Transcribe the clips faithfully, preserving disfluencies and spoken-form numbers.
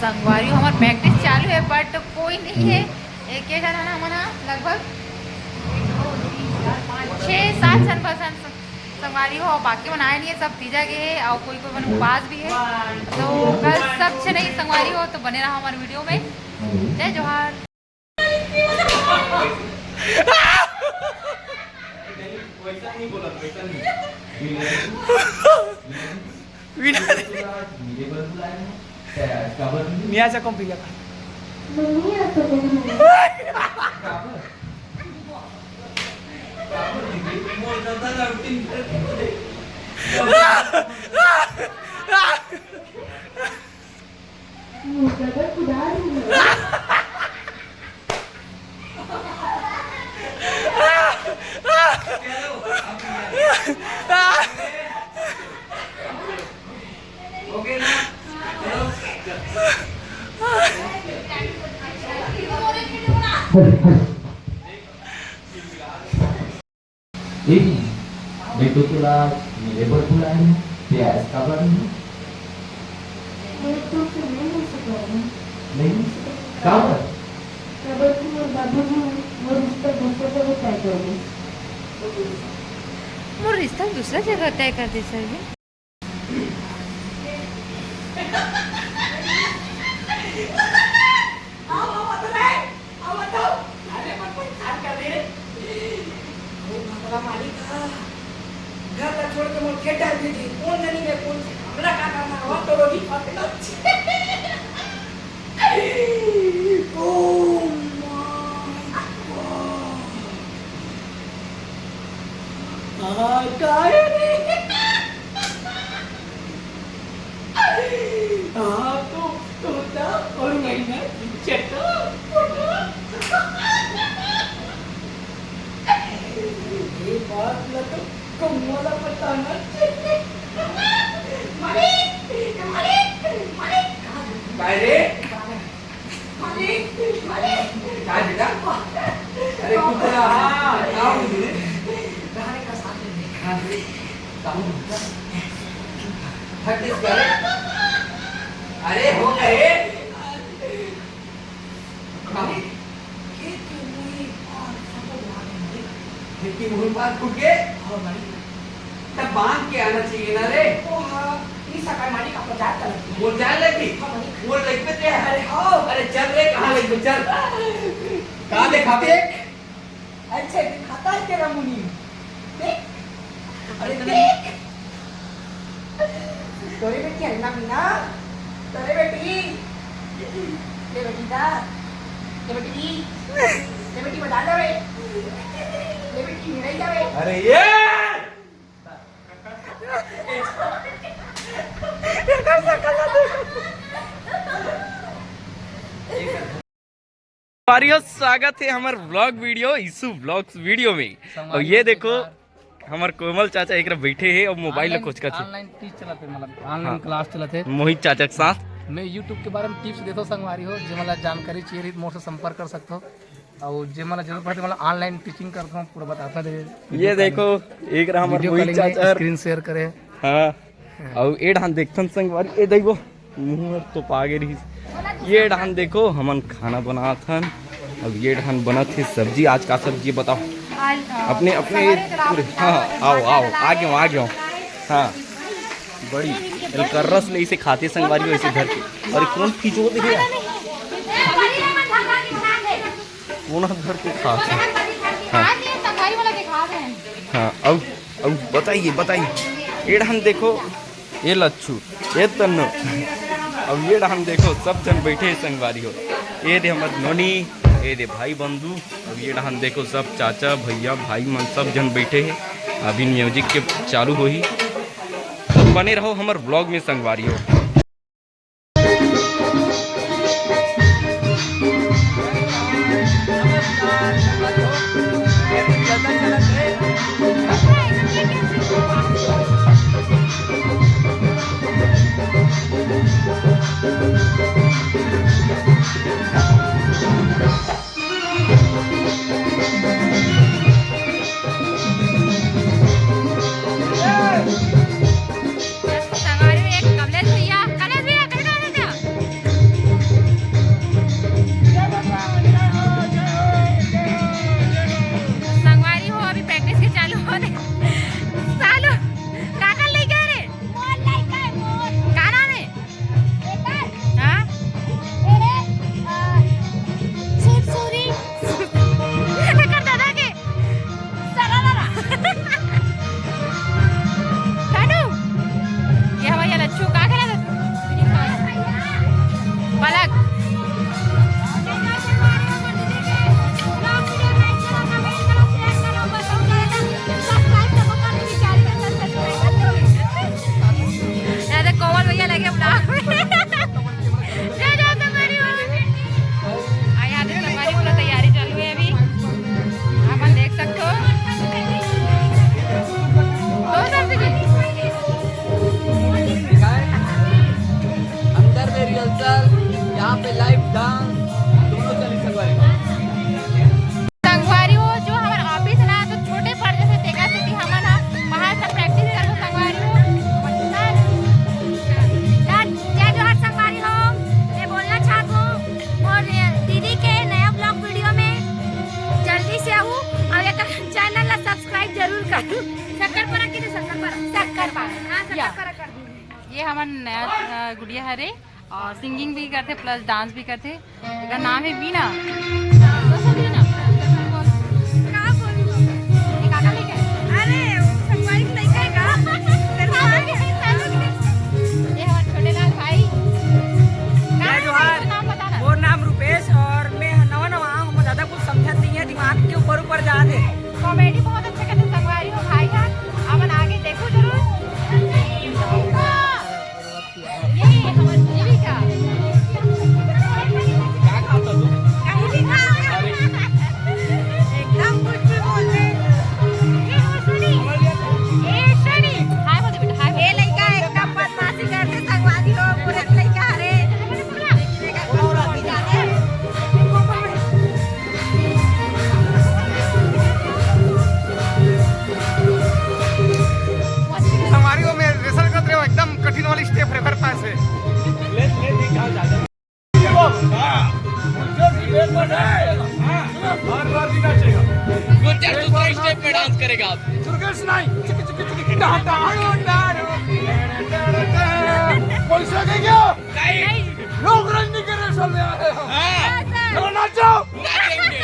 संगवारी हो, हमर प्रैक्टिस चालू हे, but कोई नहीं हे। एक, एक झन हन हमन ह, लगभग छः सात झन बस हन संगवारी हो, बाकी मन आए नहीं हे, सब तीजा गे हे और कोई कोई मन उपास भी हे। तो कल सब झन ही संगवारी हो, तो बने रहा हमारे वीडियो में। जय जोहार। नहीं आ सको भैया। ए, मैं तो तोला मिले बर बुलाए हूँ, प्यास काबर नहीं? मैं तो उसे नहीं मिल सका हूँ। नहीं? काबर? काबर कि मोर बाबूजी मोर रिश्ता दूसरा जगह तय कर दे। मोर रिश्ता दूसरा जगह तय कर दे सर जी। आओ, आओ, आओ, आओ, आओ, आओ। अरे, मत, मत, खान कर दे रे। ओ, भगला मालिक, हाँ। घर ला छोड़ के मोर खेत डाल दीजिए। कौन जानी मैं कौन से हमला का करना हुआ, तो रोगी फंस गया। Oh my God। हाँ, काय रे? हाँ, तो तोता और मैना चटा पटा। ये बात ला तो कौआ ला बताना चाहिए। मालिक, मालिक, मालिक। काय रे? मालिक, मालिक। काय बेटा? अरे कुत्ता, हाँ, क्या हो गया? गाने का साथ में। हाँ, क्या हो गया? फट इसका रे। अरे हो गए। मालिक, खेत के मुही पार फूट गया मालिक। खेत के मुही पार फूट गए? हाँ मालिक। तब बांध के आना चाहिए ना रे। ओ हाँ, ई सकाय मालिक आपन जात तलक। मोर जान लगी? हाँ मालिक। मोर लग पे ते है। अरे हाँ। अरे चल रे, कहाँ लग पे चल। कहाँ देखा देख? अच्छा, दिखाता है तेरा मुनीम। देख। अरे देख। तोरे बेटी अन्ना मीना। तोरे बेटी। ले बेटी दा। ले बेटी दी। ले बेटी बजा दे रे। ले बेटी मिलाई जा रे। अरे ये। संगवारी हो, स्वागत है हमार vlog video, Ishu vlogs video में। और ये देखो, हमार कोमल चाचा एक बैठे हैं और मोबाइल ला कोचकत हे। Online teach चलत हे, मतलब online class चलत हे। मोहित चाचा के साथ। मैं YouTube के बारे में tips देथो संगवारी हो, जे मन ला जानकारी चाहिए रही, मोर से संपर्क कर सकथो। और जे मन ला जरूरत पड़थे, मतलब online teaching करथो, पूरा बताथो रे। ये देखो, एक रहा हमार मोहित चाचा, screen share करे। हाँ। अउ ए डहान देखथन संगवारी, ए देखो, मुंह में तो पागे रहिस। ये डहान देखो, हमन खाना बनात हन। अब ये डहान बनत हे सब्जी। आज का सब्जी बताओ? आज, अ, अपने, अपने सवारी चलाओ। पूरे, हाँ, हाँ, आओ, आओ, आ गयो, आ गयो। हाँ, बड़ी एलकर्रस ले इसे खाते संगवारी, वैसे धर के। अरे कौन खींचो देखे यार? कोन ह घर के खात हे? हाँ। हाँ, अउ, अउ बताइए, बताइए। ए डहान देखो, ए लच्छू, ए तन्नो। अब ये डहान देखो, सब झन बैठे हे संगवारी हो। ए दे हमर नोनी, ए दे भाई बंधु। अब ये डहान देखो, सब चाचा, भैया, भाई मन सब झन बैठे हे। अभी music के चालू होही। तो बने रहो हमर vlog में संगवारी हो। संगवारी हो, एक कमलेश भैया यहाँ से कोमल भैया लगे ब्लॉग में। जय जय संगवारी हो। आ, यहाँ से संगवारी पूरा तैयारी चालू है अभी, अपन देख सकते हो। दो सौ रुपये की। अंदर में रिहर्सल, यहाँ पे लाइव डांस, दोनों चली संगवारी। संगवारी हो, जो हमर ऑफिस ना, तो छोटे पड़ जैसे तेकर सेती हमन ह बाहर से प्रैक्टिस करबो संगवारी हो। सर, सर, जय जोहार संगवारी हो। मैं बोलना चाहत हूँ, मोर दीदी के नया ब्लॉग वीडियो में जल्दी से आहू और ये चैनल ला सब्सक्राइब जरूर करू। शक्करपारा के, शक्करपारा, शक्करपारा, हाँ, या। शक्करपारा कर दीजिए। ये हमन नया, अ, गुड़िया हरे। और सिंगिंग भी करथे, प्लस डांस भी करथे। एकर नाम है वीणा। का बोलू? ये काका लेके आए? अरे, वो संगवारी के लइका है का? तेरे को आ गया? ये हमारे छोटे लाल भाई। जय जोहार। नाम बताना। मोर नाम रूपेश और मैं नवा नवा आया हूँ, मैं ज्यादा कुछ समझत नहीं है, दिमाग के ऊपर ऊपर जात है। कॉमेडी बहुत अच्छा करते संगवारी हो भाई, हाँ, अपन आगे देखो जरूर। ये हमर जीविका। क्या खाता तू? कहीं नहीं खा। एकदम कुछ भी बोल रहे। ये हो सुनी। ए सुनी। हाय बोल दे बेटा, हाय बोल। ये लइका एकदम बदमाशी करते, संगवारी हो, पूरे लइका हरे। हमारी वो मैं रिहर्सल करत रहे हो, एकदम कठिन वाली स्टेप है, हर पास है। ले, ले, ले, जाओ, जाओ, जाओ। हाँ। हाँ। बार, बार नहीं नाचेगा। वो चार दूसरा स्टेप पे डांस करेगा आप। दुर्गेश नहीं, चिक, चिक, चिक, टहा, टहा, टहा, टहा। पैसा दे क्या? नहीं। लोग रजनी के रिहर्सल में आए हैं। हाँ। चलो नाचो। नाचेंगे।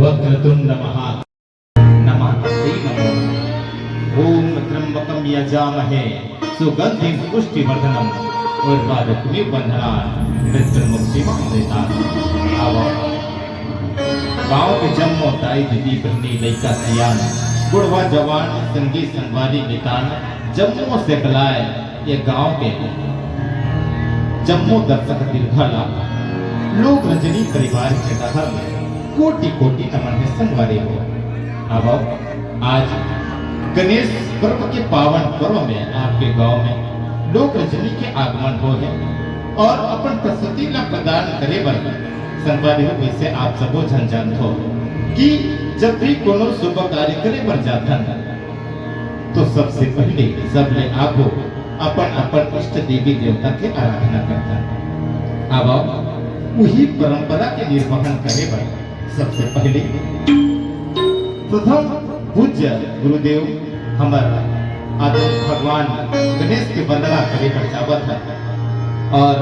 वक्रतुंड महा नमः तस्मै नमः। ॐ त्र्यम्बकं यजामहे सुगन्धिं पुष्टिवर्धनम् उर्वारुकमिव बन्धनान् मृत्युर्मुक्षेमामृतात्। अब गांव के जम्मो दाई दीदी बहिनी लइका सियान बुढ़वा जवान संगी संगवारी मितान जम्मो से बलाय ये गांव के जम्मो दर्शक दीर्घा ला लोक रजनी परिवार के डहर ले कोटि कोटि नमन हे संगवारी हो। अब आज गणेश पर्व के पावन पर्व में आपके गांव में लोक रजनी के आगमन हो है और अपन प्रस्तुति ला प्रदान करे बर संगवारी हो। वैसे आप सबो झन जानत हो कि जब भी कोनो शुभ कार्य करे बर जाथन तो सबसे पहले सबले आगू अपन अपन इष्ट देवी देवता के आराधना करथन। अब उही परंपरा के निर्वहन करे बर सबसे पहले प्रथम पूज्य गुरुदेव हमर आदरणीय भगवान गणेश के वंदना करे बर जावत है और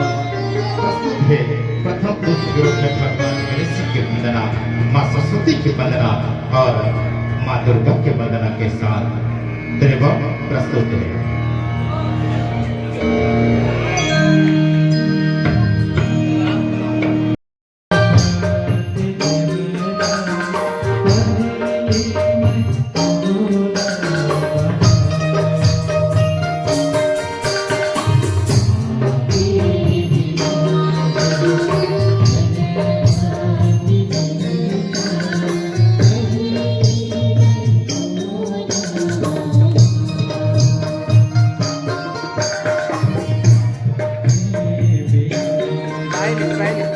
प्रस्तुत है प्रथम पूज्य गुरु के भगवान गणेश जी की वंदना, माँ सरस्वती की वंदना और माँ दुर्गा के वंदना के साथ त्रिवम प्रस्तुत है। Smile, smile.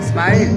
Smile.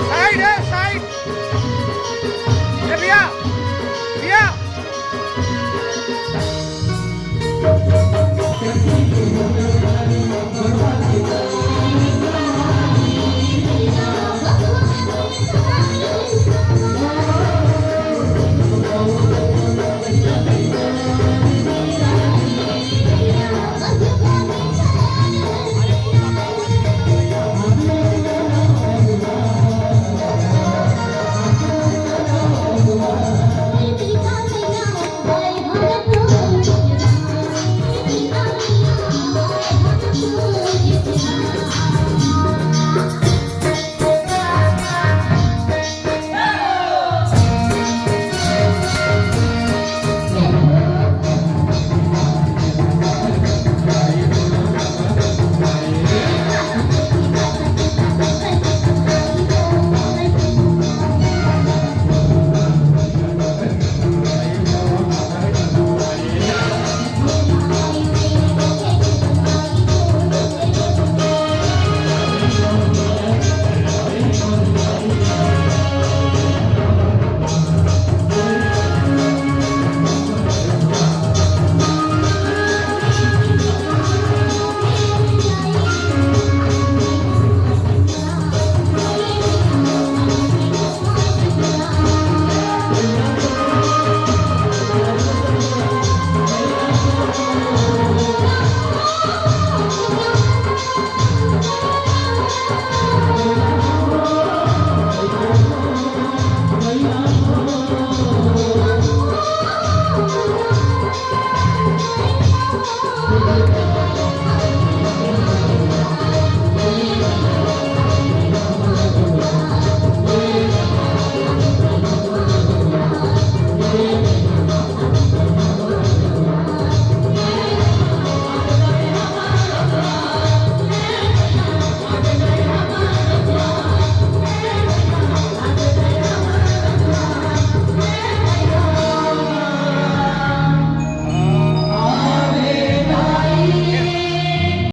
साइड है, साइड। ए भैया, भैया।